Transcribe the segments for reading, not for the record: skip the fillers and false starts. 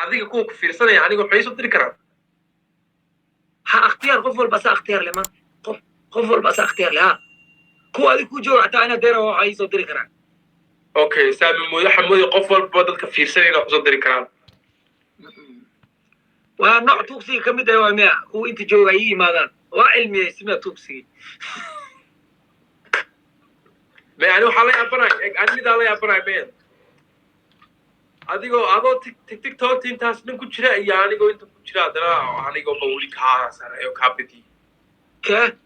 Adiga kuwa ku fiirsanaya aniga waxay soo diri karaan. Ha, akhtiyaar, qof walba asa akhtiyaar leh ma qof walba asa akhtiyaar leh. Ha, kuwa adig ku jooga xataa inaad deera waxay soo diri karaan. Okay, saami moodo xamoodi qof walba dadka fiirsanaya inay wax soo diri karaan. Waa nooc tuugsiga ka mid ah, waa miya kuwa inta jooga ay ii yimaadaan, waa cilmiyey simia tuugsigii. Me ani waxaa la yaabanay, eg, ani midaa la yaabanay men, adigoo adoo tik tik TikTok intaas dhan ku jira iyo anigoo inta ku jira, haddana anigoo ba weli kaa sareeyo, kaa bediyey. Kee?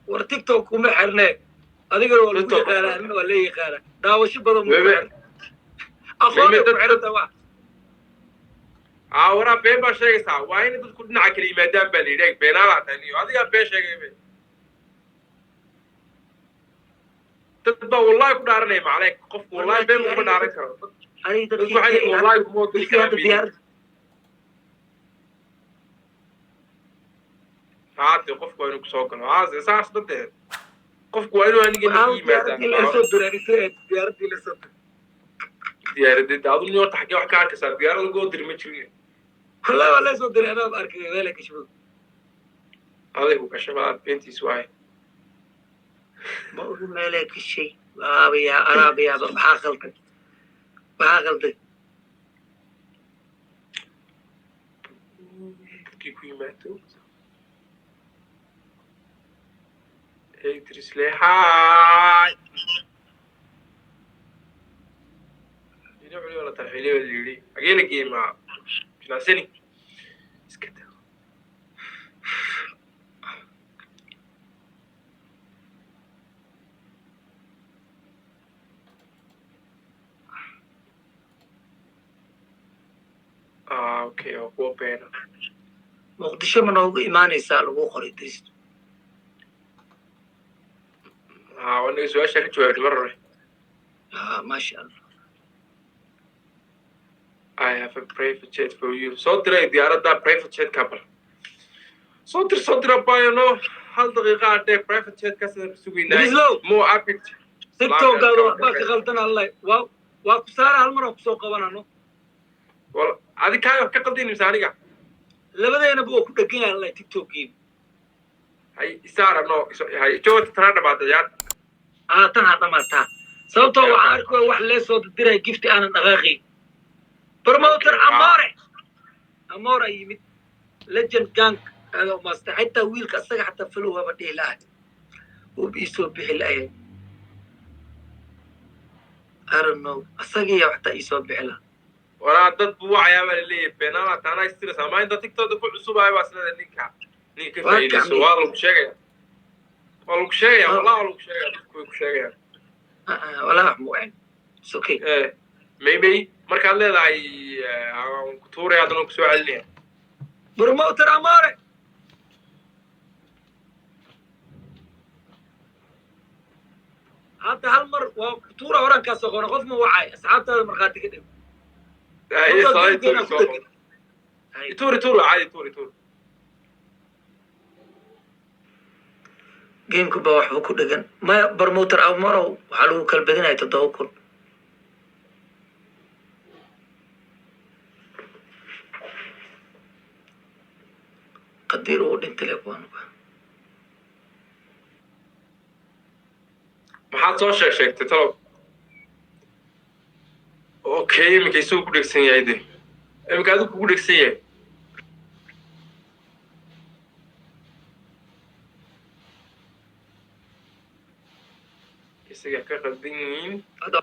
War TikTok kuma xirne, adigana waa lagu TikTok. yaqaanaa, anina waa la yaqaanaa, daawasho badan ma ku Webe. xirna, aqoonay Webe, ku xiranta wax. Aa, waraa, been baa sheegaysaa. Waa in dadku dhinaca kala yimaadaan baa la yidhi. Eg, beenaalaa tahay niyo, adigaa been sheegay be. Dad baa wallahi ku dhaaranaya macaleeg, qofku wallahi been kuma dhaaran karo. Aniga Dadku waxay leeyihiin wallahi kuma diri dadkii hadda karaan. Diyaarad. Haade qofku waa inuu kusoo galo, haase saas dade, qofku waa inuu aniga Waxaa yimaadaan. diyaaradii la soo diray, diyaaradii la soo diray. Diyaaradda adu ni horta xaggee wax ka arkaysaa? Diyaarad lagu diri ma jirin. Wallahi waa la soo diray, anaa arkay meela kashbo. Adaygu gashay malaad beentiis waaye. Ma ogi meelay kashay, waabayaa araabayaaba. Maxaa qalday? Maxaa qalday? Dadkii ku yimaado. Idrisle, hi. Ina culi la tarxiilay baa la yidhi. Xagee la geeyey? Ma jinaasani iska tago. Ah, okay, waa kuwa beena. Muqdisho ma noogu imaanaysaa lagu qoray, Idris? Ah, aniga su-aashaa ka jawaabtay mar hore. Ah, maasha Allah. I have a private jet for you. Soo diray diyaaradda private jet ka, bal soo dir, soo dira bayano. Hal daqiiqa adhee, private jet kaas ayaan sugaynaa. Idrislow. Mo apit. TikTokgaada waxbaa ka qaldan. Allay, waa ku saara, hal mar aan kusoo qabanano. Wal adi kaa wax ka qaldin mise aniga? Labadeenaba waa ku dhegan yahay allay TikTokgiiba. Hay isaara no hay joogta tana dhamaatay yaar. Ah, tan ha dhamaataa, sababtoo waxaan arkaya wax lee soo diraya gifti aanan dhaqaaqayn. Promoter Amore, Amore yimid, legend gang, aada umaasta. Xitaa wiilka asaga xataa follow haba dhihi lahay, uu iisoo bixi lahay. I don't know, asagiya xataa iisoo bixi laha. Waraa, dad buu wacayaa baa laleeyahay. Beenaala taana istirasa ama inta TikTokta ku cusubahay baa isleedahay ninka ka Waa faa'iidayso. gacmi. Waa lagu sheegaya, waa lagu sheegaya, wallah waa lagu sheegaya, dadku way ku sheegayaan. Walaa wax ma wacin. It's okay. Eh, maybe markaad leedahay aan ku tuuraya, haddana waan kusoo celinaya. Promoter Amore. Hadda hal mar waa tuura, horaan kaa soo qona. Qof ma wacay, asxaabtaada markhaati ka dhig. Haye, Horta soo geemkeena tuuri, ku soo dhegan. Haye. Tuuri, tuuri, caadi, tuuri, tuuri. Gameka baa waxba ku dhegan maya. Promoter Amorow, waxaa lagu kala badinaya 7,000. Qadiir uu dhintay le kuwan. Maxaad soo sheegtay talow? Okay, iminka isuu ku dhegsan yahay de, iminka adigu kugu dhegsan yahay. Isaga ka qaldan yihiin. Hadda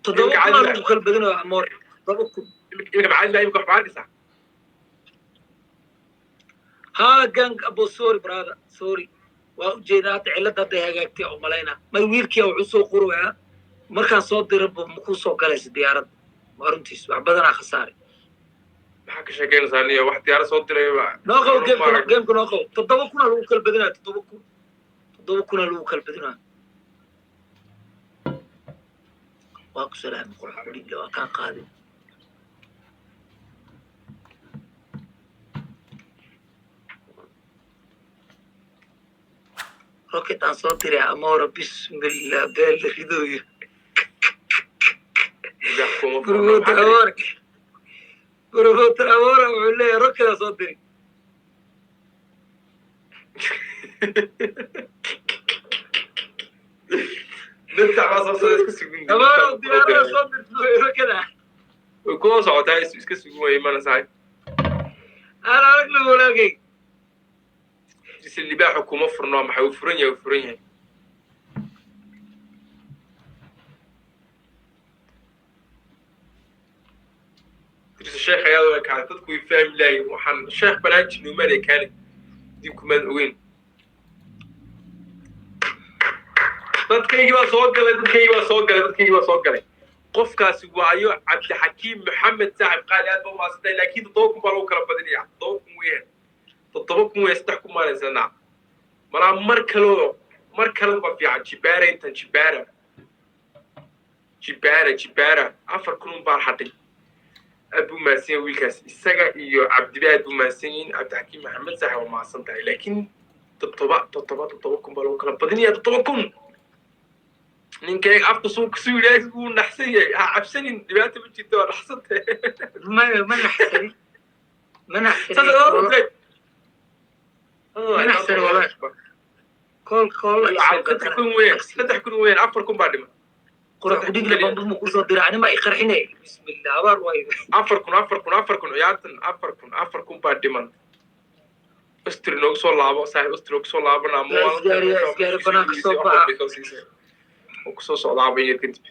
7,000 Iminka aa caadi lagu kala badinayo Amore, 7,000. Iminka maxaa imika wax ma arkaysaa? Ha, gang abo, sorry brother, sorry. Waa ujeedaa hadda cilladda hadday hagaagtay oo malaynaa. May, wiilkiya wuxuu soo qorayaa markaan soo diraba makuu soo galaysa diyaaradda. Waa runtiis, wax badanaa khasaaray. Maxaa ka sheekeynaysaa niyo? Wax diyaarad soo diray Noo qabo gameka, gameka noo qabo. 7,000 aa lagu kala badinaya, 7,000, 7,000 aa lagu kala badinaya. Waa ku salaamay, qurux kudhigle, waa kaan qaadin. Rocket aan soo diray Amoora. Bismillah, beel la ridooyo. Libaax kuma furno. Promoter Maxaa tiri? Amoora, promoter Amoora wuxuu leeyahay rocket aan soo diray. Dadka baa soo socda, iska sugin. Amoora diyaarada soo dirtay rocket ah. Way kula socotaa, iska sugin way imanaysaa saaxiib. Aan aragno, walaagay. Ise libaaxu kuma furno, maxay? Uu furan yahay, uu furan yahay. Dirse sheekh ayaa waa kaa dadku way fahmi laayihin. Waxaan sheekh banaanji nuumaan ekaani dinkumaan ogeyn. Dadkaygii baa soo galay, dadkaygii baa soo galay, dadkaygii baa soo galay. Qofkaasi waayo Cabdixakiim Maxamed, saaxib qaali, aad ba umaadsantahay, laakiin 7,000 baa lagu kala badinaya. 7,000 weeyaan, 7,000 weeyaan, 3,000 baan haysanaa. Malaa mar kaloo, mar kale ba fiican. Jibaara intan, jibaara, jibaara, jibaara, 4,000 un baan hadhay. Aad buu mahadsan yahay wiilkaas, isaga iyo Cabdiba aad buu mahadsan yihiin. Cabdixakiim Maxamed, saaxib, waa mahadsan tahay, laakiin toddoba toddoba 7,000 baa lagu kala badinaya. 7,000. Ninkayga afka suu kusuu yidhaah, wuu naxsan yahay. Ha cabsanin, dhibaata ma jirto, waa naxsantay. Ma naxsani, ma naxsani. Saas adaa runtahay. Ma naxsani walahi. Kool kool. 3,000 weeyaan, 3,000 weeyaan, 4,000 baa dhiman. Qurax kudhigle bamba ma kusoo dira, anima i qarxinay. Bismillah, habaar waayo. 4,000, 4,000, 4,000 ciyaartan, 4,000, 4,000 baa dhiman. Ustri noogu soo laabo, saaxiib, ustri noogu soo laabana. Yaa isgaari, yaa isgaari, banaanka soo baxa. Oo kusoo socdaaba yar kadib.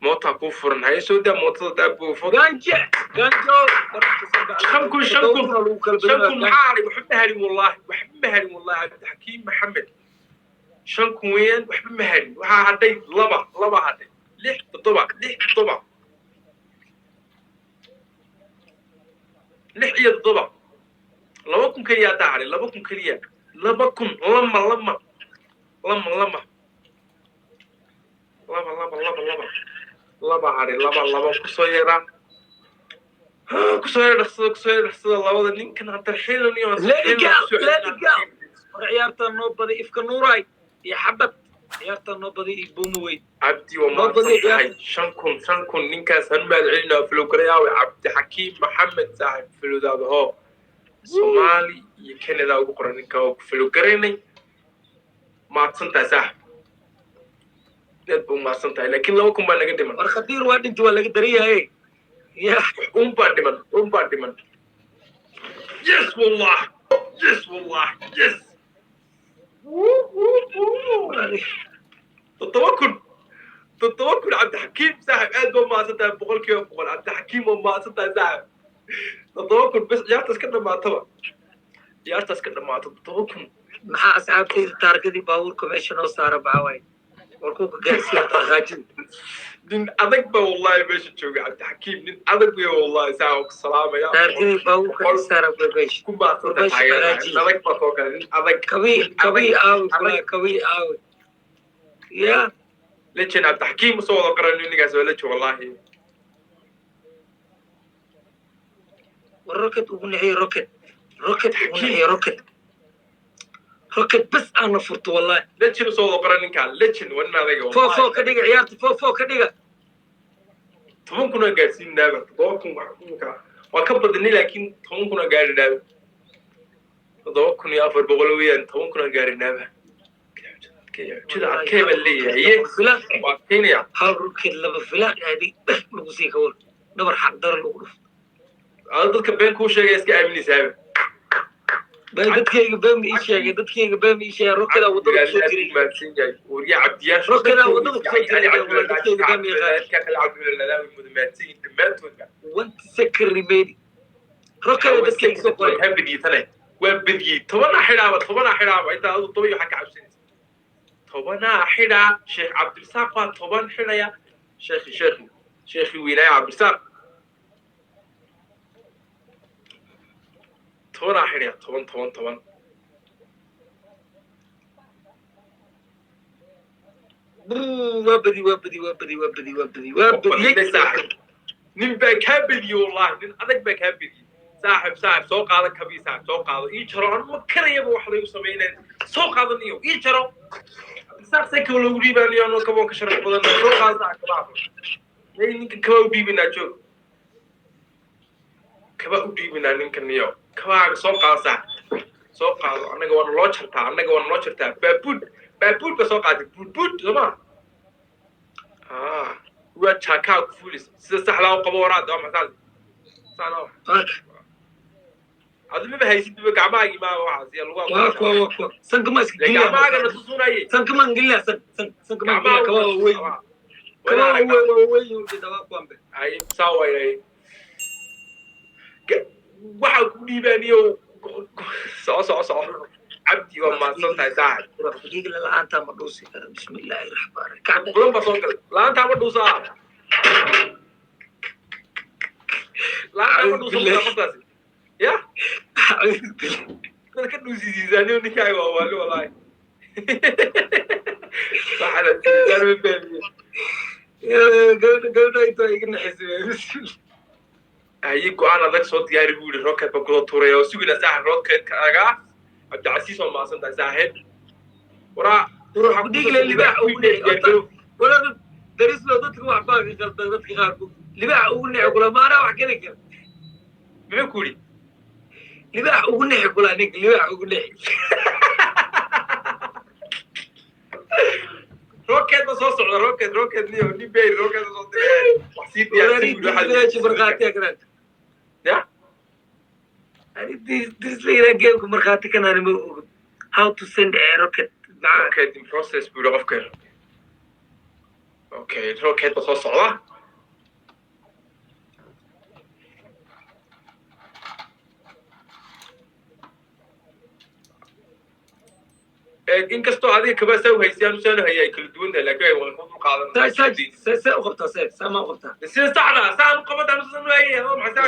Mootaa kuu furan, haye, soo daa mootada, daabofo. Ganje, ganjo, banaanka soo baxa. 5,000, 5,000. 7,000 lagu kala 5,000. badinaya. Maxaa haray? Waxba ma harin wallahi, waxba ma harin wallahi. Cabdixakiim Maxamed, 5,000 weeyaan, waxba ma harin. Waxaa hadhay laba, laba hadhay, lix, toddoba, lix, toddoba, lix iyo toddoba. 2,000 keliya haddaa hadhay, 2,000 keliya, 2,000, lama lama lama lama laba laba laba laba laba hadhay, laba laba kusoo yaraa, kusoo yara dhaqsada, kusoo yara dhaqsada. Labada ninkan hatarxiilan iyo Let it go, let it go. War ciyaartan noo baday, ifka nuuray iyo xabad. Ciyaartan noo baday iyo buuma weyn. Cabdi, waa Noo mahadsan baday tahay. Ciyaarta. 5,000, 5,000 ninkaas han mahad celinaa. Flowgarayaawe Cabdixakiim Maxamed, saaxib, flowdaada hoo. Soomaali iyo Canada ugu qoran ninka, waa ku flowgaraynay. Mahadsan tahay saaxib, aad buu mahadsan tahay, laakiin 2,000 baa naga dhiman. War khatiir waa dhinti, waa laga daran yahay ya. Un baa dhiman, un baa dhiman. Yes wallah, yes wallah, yes. 7,000, 7,000. Cabdixakiim saaxib, aad baa mahadsan tahay, 100%. Cabdixakiim, waa mahadsan tahay saaxib. 7,000 bes, ciyaartaas ka dhamaataba, ciyaartaas ka dhamaato, 7,000. Maxaa asxaabtayda taargadii baabuurka meesha noo saara maxaa waaye? War kuka gaarsiiya dhaqaajin. Nin adag ba wallahi meesha jooga. Cabdixakiim nin adag wey wallahi, saa ku salaamaya. Taargadii baabuurka noo saara meesha. Ku mahadsan tahay, taageeraha. Nin adag baa soo galay, nin adag. Kabii, kabii aawi kulaa, kabii aawi ya. Legend Cabdixakiim usoo wada qoran, ninkaas waa legend wallahi. War rocket ugu nixiyo, rocket, rocket ugu nixiyo, rocket, rocket bas aana furto wallahi. Legend usoo wada qoran ninkaan, legend waa nin adag. 4-4 ka dhiga ciyaarta, 4-4 ka dhiga. 10,000 aan gaarsiinaaba, 7,000 wax imika waa ka badanay, laakiin 10,000 aan gaarinaaba. 7,400 weeyaan, 10,000 aan gaarinaaba. Jida adkee baan leeyahay, ye. Filaaq. Waa adkeynaya. Hal rocket, laba filaaq aadi dheh lagu sii kawar dhabar xaq dara lagu dhufto. Ada dadka been kuu sheegaya iska aaminaysaaba. Bay dadkayga been ma ii sheegay, dadkayga been ma ii sheegay. Rockada waddada kusoo jiray. Mahadsan yahay wariye Cabdiyaasha. Rockada waddada kusoo jiray, dadkayga been ma yaqaan. Dhammaantoodba. 1 second remaining, rockada dadkayga soo qoray. Waa bediyey tane, waa bediyey. Tobanaa xidhaaba, tobanaa xidhaaba. Intaa adu toban iyo waxaa ka cabsanaysa, tobanaa xidhaa. Sheekh Cabdirasaaq baa 10 xidhaya. Sheekhi, sheekhi, sheekhi weynaaya Cabdirasaaq 10-aa xidhaya, 10, 10, 10. Brr, waa badi, waa badi, waa badi, waa badi, waa badi, waa badiyey. Nin baa kaa bediyey wallahi, nin adag baa kaa bediyey. Saaxib, saaxib, soo qaado kabii, saaxib, soo qaado. Ii jaro, anu ma karayaba wax laygu sameynaya. Soo qaadaniyo, ii jaro. Saasay kaba loogu dhiibaaniyo, anoo kaboo ka sharaf badan. Soo qaado saaxib kabaha. Hey, ninka kaba u dhiibinaa, joog. Kaba u dhiibinaa ninkan iyo kabahaaga soo qaado, saaxib. Soo qaado, annaga waana loo jartaa, annaga waana loo jartaa. Baabuud, baabuud ba soo qaaday, buud buud soo ma? Ah, waa jaakaa ku fuulis sida saxdaa u qabo waraada waa maxaa saana. Adu maba haysid ba gacmahaagii maa waxaas iyo lugaha. Waa kuwa, waa kuwa sanka ma iska geliya. Gacmahaagana tusunayay. Sanka maan gelinaa, san san sanka maan gelinaa. Kaba waa weyn, kaba waa weyn, waa weyn ujeeda, waa kuwan be. Ay, saa waayay, waxaa ku dhiibaaniyo. Soco, soco, soco. Cabdi, waa mahadsan tahay, saaxib. Dhiigla la-aanta ma dhuusi kara. Bismillaahi raxmaan raxiim. Kulan baa soo galay. Laantaa ma dhuusaa? Laantaa ma dhuusa qofkaasi? Ya dad ka dhuusisiisaaniyo ninkaaga waa waali, walaahi. Waxaana siisaan ma fahmiye. Gabadha, gabadha intaa iga naxisay. Haye, go-aan adag soo diyaari buu yihi. Rocket baa kusoo tuuraya oo sugina, saaxib, rocketka agaa. Cabdicasiis, waa mahadsan tahay, saaxiib. Waraa. Dhiigle libaax ugu nixi walaad darislo. Dadka wax baa ka qaldan, dadka qaarkood libaax ugu nixi kula maanaa wax keli kara. Muxuu ku yidhi? Libaax ugu nixi kula, ninka libaax ugu nixi. Rocket ba soo socda, rocket, rocket niyo nin bay rocket soo diray, wax sii diyaarsan buu yidhi. Markhaati akran. Ya. Darislo inaa gameka markhaati kanaan ma og how to send a rocket. Rocket in process buu yidhi qofka. Okay, rocket ba soo socda. Inkastoo adiga kabaasaa u haysay anu saan hayay ay kala duwan tahay, laakiin waan ku dul qaadan. See u qabtaa? See ma u qabtaa? Sida saxda saan u qabata anu saan u hayay oo maxaa.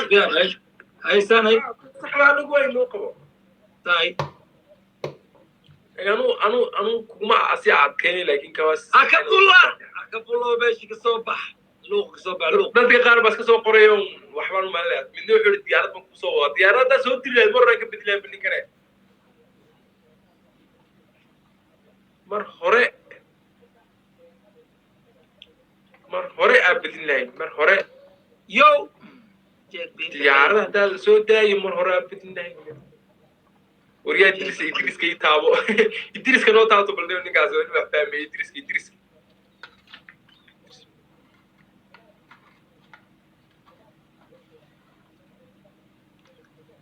Haysaan hay. Saxda anigu way noo qabo. Tahay. Anu kuma asi adkeynay, laakiin kabaas. Akabullah, akabullah, meesha ka soo bax, luuq ka soo bax, luuq. Dadka qaar baa iska soo qorayo, waxbaan u malinaya. Midna wuxuu yihi diyaarad baan kusoo wadaa, diyaaraddaa soo diri lahayd mar hore ka bedeli lahayd ninkane mar hore, mar hore aa bedin lahayd mar hore. Yo. Diyaarada haddaa la soo daayo mar hore aa bedin lahayd. Waryaa Idriska, Idriska ii taabo, Idriska noo taabto bal. Ninkaas waa nin wax fahmaya. Idriska, Idriska.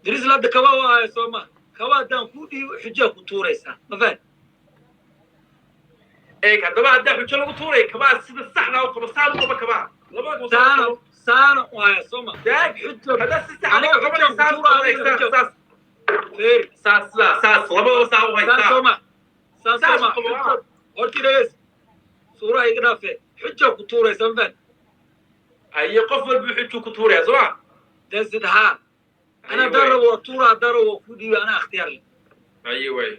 Darisla hadda kaba waayo soo ma? Kaba haddaan kuu dhiibo xujaa ku tuuraysaa, ma fahan? Eeg, haddaba haddaa xujo lagu tuuraya, kabaa sida saxda u qabo, saan u qabo kabaha labada kabo. Saana saana waayo soo ma? Daag. Xujo. Haddaa si sax Aniga u qabanay, xujaan saan ku u tuura, qabanay. aniga Saas. xujo. Saas. Feeri. Saas, sidaa, saas, labadaba saa u saan haysaa. Soo ma saan? Soo Saas ma? u qabo. Xujo horta dhegeys, suuraha iga dhaafee, xujaa ku tuuraysa, ma fahan? Haye, qof walba xujuu ku tuuraya soo ma? Dasid haa, ana haddaan rabo waa tuura, haddaan rabo waa kuu dhiiba, anaa ikhtiyaar leh. Haye way.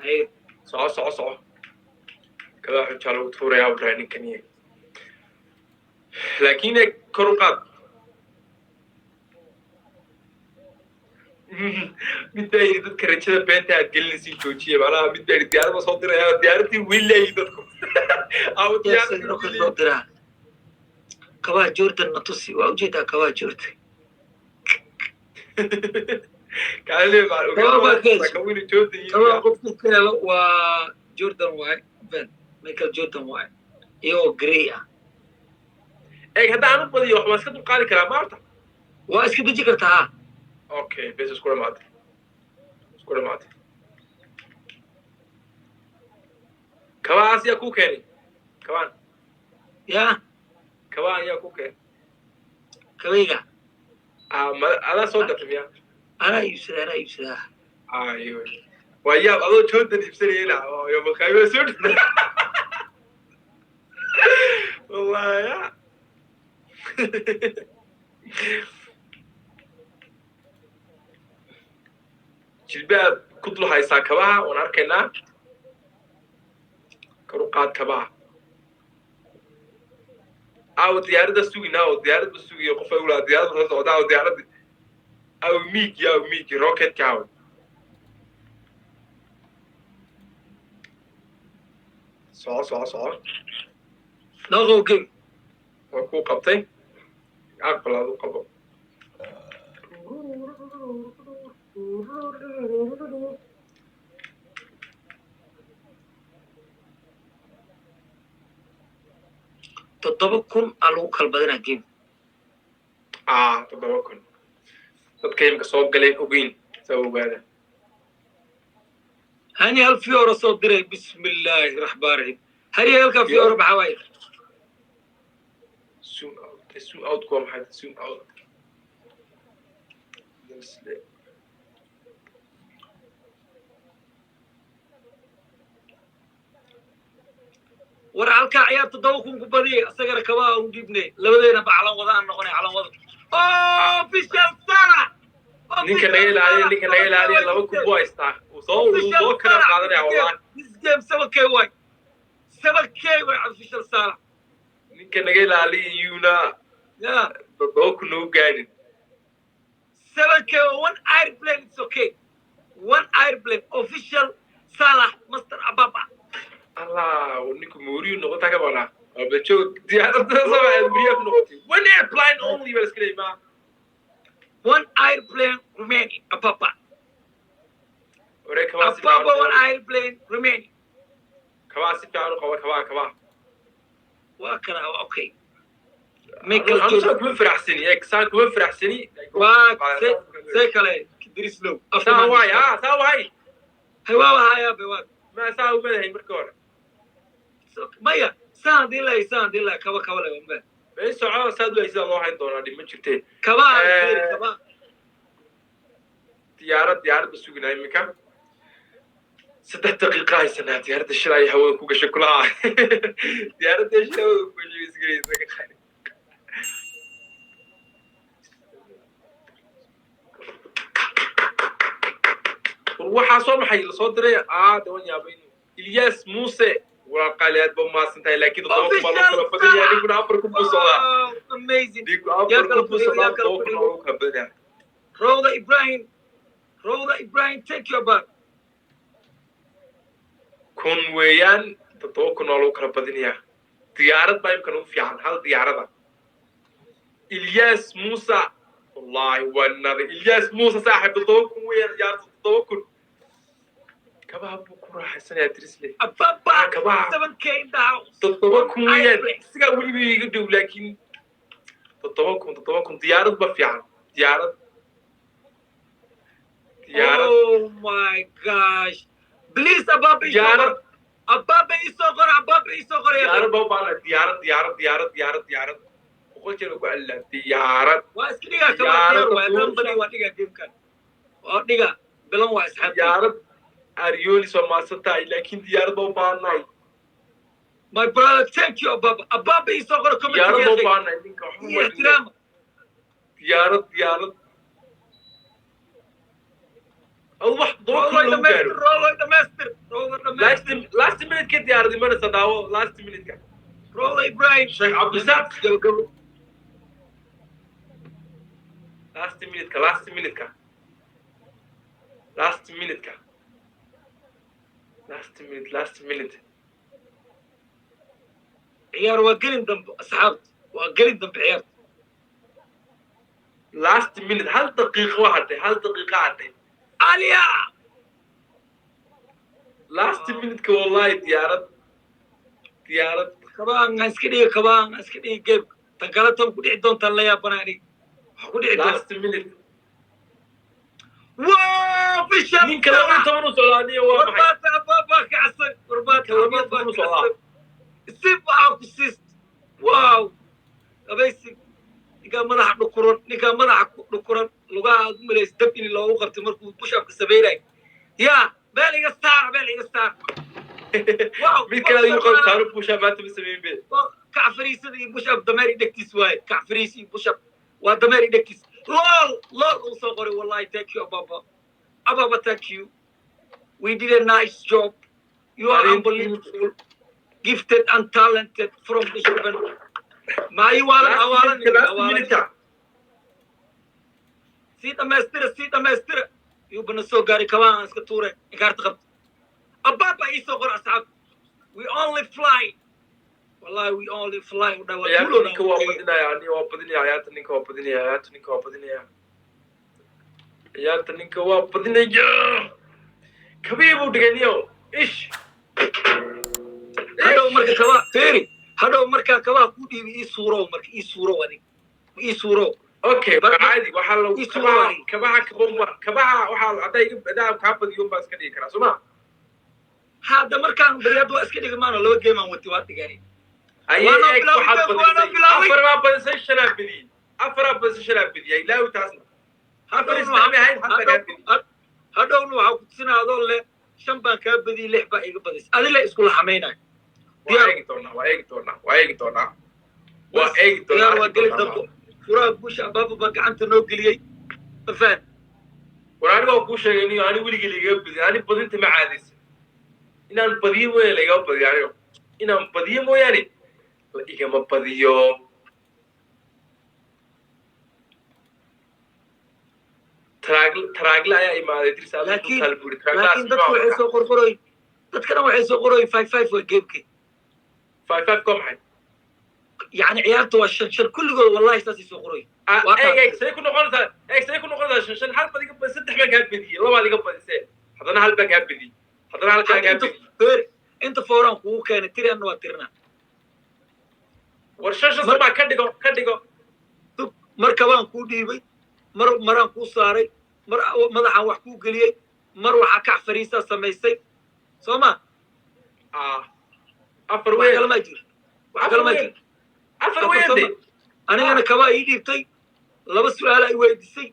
Haye. Soco, soco, soco. Kabaa xujaa lagu tuurayaa buu dhahay ninkani, laakiin eeg, kor u qaad. Mid baa yidhi dadka rajada beenta aad gelinaysiin joojiya. Macnaha mid baa yidhi diyaarad baa soo diraya, diyaaradii weli dadku aw Jeefsan rocket loo diraa. Kabaha Jordan na tusi, waa ujeedaa kabaha Jordan. Kabaha baa ka heshay. Kawini Jordan. Kabaha qofku ka helo waa Jordan waaye, Ben Michael Jordan waaye, iyagoo grey ah. Eeg, haddaan u badiyo wax waan iska dulqaadi karaa maarta. Waa iska deji kartaa ha. Okay, bes, isku dhamaatay, isku dhamaatay. Kabahaas yaa kuu keenay kabaan? Ya. Kabaan yaa kuu keenay? Kabayga? Ah, ma adaa soo gatay miya? Anaa iibsadaa, anaa iibsadaa. Ayo, waa yaab, adoo Jordan iibsanayena yo maqaayimo soo dh wallahi ya. Jilbaad ku dul haysaa kabaha, waan arkaynaa. Kor u qaad kabaha. Aawo diyaaradda suginaa oo diyaaradba sugiyo qof ay ulaa diyaaradda soo socda. Aawo diyaaradda? Aw miigi, aw miigi rocketka aw. Soco, soco, soco. Dhaqow game. Waa kuu qabtay, aqbal, adu qabo. 7,000 aa lagu kala badinaa game. Ah, 7,000 dadka imika soo galeen ogeyn, saa ogaada. Hani hal fiyoora soo diray. Bismillaahi raxmaan raxiim. Hani halkaa fiyoora maxaa waaye? Zoom out, zoom out kuwa maxay? Zoom out. War halkaa ciyaar 7,000 ku badiyay, asagana kabaha u dhiibnay, labadeena ba calan wada aan noqonay, calan wada. Official Sala. Ninka naga ilaaliya, ninka naga ilaaliya, 2,000 buu haystaa. Uu soo kala qaadanaya wallahi. This game 7K way, 7K way, official Sala. Ninka naga ilaaliya yuuna ya 7,000 nagu gaadhin. 7K, one airplane, it's okay, one airplane. Official Salah, Master Ababa. Allah, ninku mooriyu noqota ka banaa abajoog diyaaradda soo muriyaa ku noqotay. One airplane only baa iska leeyahay ma. One airplane remaining, Ababa. Ore kabaa si Ababa, one airplane remaining. Kabaa si fiican u qaba, kabaa, kabaa. Waa kana, waa okay. Michael Anu Jordan. Saan kuma faraxsani, eeg, saan kuma faraxsani. Waa see kale Drislow. Saa waay, ah, saa waay. Hay, waa hayaa be, waa. Ma saa uma dahay marka hore. Maya, saan hadii lahay, saan hadii lahay, kaba kaba le ma. May soco, saad u haysaa loo hayn doonaa, dhib ma jirtee. Kabaa kabaa. Diyaarad, diyaaradda suginaa iminka. 3 daqiiqa haysanaa. Diyaaradda shilay hawada ku gashay kulaha, diyaaradda shilay hawada ku gashay isgaraysa. War waxaa soo maxay lasoo diray? Ah, dawan yaabay. Ilyas Muuse, waa qaali, aad ba umahadsan tahay, laakiin 7,000 baa loo kala badanya. Ninkuna 4,000 buu socdaa. Wow, amazing. Ninku 4,000 buu socdaa, 7,000 baa loo kala badanyaa. Rowda Ibrahim, Rowda Ibrahim, take your back. 1,000 weeyaan, 7,000 waa lagu kala badinayaa. Diyaarad baa imkan ugu fiican, hal diyaarada. Ilyas Musa, wallahi waa nada. Ilyas Musa, saaxib, 7,000 weeyaan diyaarada, 7,000. Kabaha buu ku raaxaysanayaa Drisle. Ababa. Ah, kabaha. 7K in the house. 7,000 weeyaan, isagaa weliba iga dhow, laakiin 7,000, 7,000 diyaarad ba fiican, diyaarad, diyaarad. Oh my gosh, please, Ababa isoo Diyaarad. qor. Ababa isoo qor, Ababa isoo qor. Diyaarad baa u baahana, diyaarad, diyaarad, diyaarad, diyaarad, diyaarad. 100 jeer ku celilaa diyaarad. Waa iska dhigaa kabaa. Diyaarad. Diyaar waay haddaan badi, waa dhigaa gamekan, waa dhigaa bilan, waa asxaabtay. Diyaarad. Ariolis, waa mahadsan tahay, laakiin diyaarad baa u baahannahay. My brother, thank you. Ababa, Ababa isoo qor. Diyaarad baa u Comment baahannahay ninka waxba iyo ma ixtiraama. Diyaarad, diyaarad. Adu wax 7,000 Rodo lagu gaaro. Dhamaystir Rodo, dhamaystir Rodo, dhamaystir. Last minute ka diyaarad imanaysa, daawo last minute ka. Rodo Ibrahim. Sheekh Cabdisaaq. Gabagabo. Last minute ka, last minute ka, last minute ka, last minute, last minute. Ciyaar waa gelin dambe, asxaabta, waa gelin dambe ciyaarta. Last minute, hal daqiiqo waa hadhay, hal daqiiqo hadhay. Aliya. Last minute ka, wallahi, diyaarad, diyaarad. Kabaan aan iska dhiga, kabaan aan iska dhiga game. Tan kale tan ku dhici doontaan la yaabana aniga waxa ku dhici doonta. Last minute. Wow, official. Ninka 12 u socdaa niyo, waa maxay? Warbaata Ababa kacsan, warbaata. 12 Ababa u socdaa. kacsan si waxaa ku siist. Wow, amazing. Ninkaa madaxa dhukuran, ninkaa madaxa ku dhukuran, lugaha aad u malaysa dab in loogu qabtay markuu push-upka samaynayo. Yaa meel iga saara, meel iga saara. Wow. Mid kale ayuu qab saaro, push up maanta ma sameyn be. Kac fariisada iyo push up dameer dhegtiis waaye. Kac fariis iyo push up waa dameer dhegtiis. Lol, lol uu soo qoray. Wallahi, thank you, Ababa. Ababa, thank you, we did a nice job. You are unbelievable, gifted and talented from the heaven. Maayi waalan awaalan last awaalan. Minute. Sii dhammaystira, sii dhammaystira. Yuubana soo gaaray, kabaan aan iska tuure, inkaarta qabta. Abaaba ii soo qor, asxaab. We only fly, wallahi, we only fly u dhawa. Ciyaarta ninka waa badinaya, ani waa badinaya. Ciyaarta ninka waa badinaya, ciyaarta ninka waa badinaya, ciyaarta ninka waa badinaya. Kabii buu dhigay niyo ish. Hadhow marka kaba feeri, hadhow markaa kabaa ku dhiibi, ii suurow marka, ii suurow, adig ii suurow. Okay, caadi waxaa lagu Ii kabaha suurow. Kabaha kaboma kabaha waxaa haddaa iga hadaa kaa badiyo baa iska dhigi karaa, soo ma? Hadda markaan beri hadda waa iska dhigi maano, laba game aan wati, waa dhigani. Aye. Waanoo eeg bilaaway, waxaad waanoo badisay bilaaway. Afar baa badisay, shanaa bediyey. Afaraa badisay, shanaa bediyey. Ilaawi taasna afar isticmi ahayd, hal baa kaa bediyey. Hadhowna waxaa ku tusinaa adoo leh shan baan kaa badiyey, lix baa iga badisay, adile iskula xamaynayo. Waa eegi doonaa, waa eegi doonaa, waa eegi doonaa, waa eegi doonaa. Diyaar waa Arki geli doonaa. Dambo furaha guusha abaaba baa gacanta noo geliyey, ma fahan? War aniga waa kuu sheegay niyo, ani weligii laigaga badin. Ani badinta ma caadaysan. Inaan badiyo mooyaane laigama badiyo. Aniga inaan badiyo mooyaane la igama badiyo. Taraagle, taraagle ayaa imaaday dirsa. Laakiin dadku waxay soo qorqoroy, dadkana waxay soo qoroy 5-5 waa gameki. 5-5 koo maxay? Yacni ciyaarta waa 5-5 kulligood, wallahi saasay soo qoroy. Eeg, eeg, say ku noqonaysaa? Eeg, say ku noqonaysaa 5-5? Hal baad iga badi, saddex baan kaa bediyey, labaad iga badisee, haddana hal baan kaa bediyey, haddana hal kaa bediyey. Inta fooraan kugu keenay tiri, anna waa tirina. War 5-5 somaa? Ka dhigo, ka dhigo. Mar kabaan kuu dhiibay, mar maraan kuu saaray, mar madaxaan wax kuu geliyey, mar waxaa kac fariisaa samaysay, soo ma? Afar wax weyn. Kale maa jiro, wax kale maa jiro. Afar weyn de. Anigana kabaa ii dhiibtay, laba su-aala i weydiisay,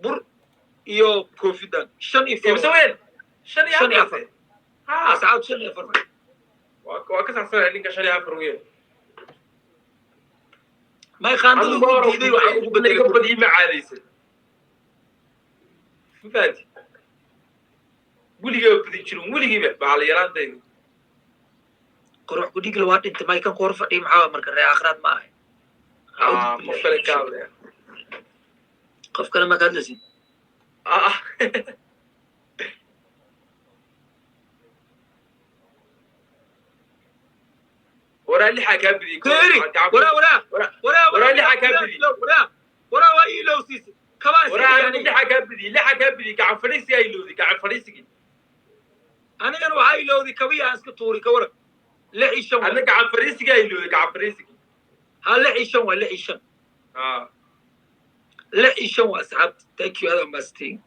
bur iyo koofidan, shan iyo Imse four. Weyn shan iyo Shan iyo afar. Afar. Ha. Asxaab, 5 iyo 4. Waa ka saxsanaya ninka, 5 iyo 4 weyn. May qaandada ugu diiday, waxaa ugu bedelay iga bur. Badiyey ma caadaysan, ma fahanti? Weligaba badin jirin, weligiiba bahal yaraantayda. Qurux kudhigla waa dhintay, may kan ku hor fadhiya maxaa marka ree aakhiraad ma ahay? Qof kale ka hadlaya. Qof kale ma ka hadlaysin. Ah. Waraa lixaa kaa badiyey. Keeri waraa, waraa, waraa. Waraa lixaa kaa badiyey. Waraa, waraa, waa ii ilowsiisay kabaa iska Waraa dhigay anigu aniga. Lixaa kaa badiyey, lixaa kaa badiyey. Gacan fadhiisigaa ilowday, gacan fadhiisigii. Anigana waxaa ilowday kabiya aan iska tuuri, ka waran? 6 iyo 5 Adna waay. Gacan fadhiisigaa ilowday, gacan fadhiisigii. Ha, 6 iyo 5 waay, 6 iyo 5. Ah. 6 iyo 5 waa, asxaabta. Thank you, adaa maastiin.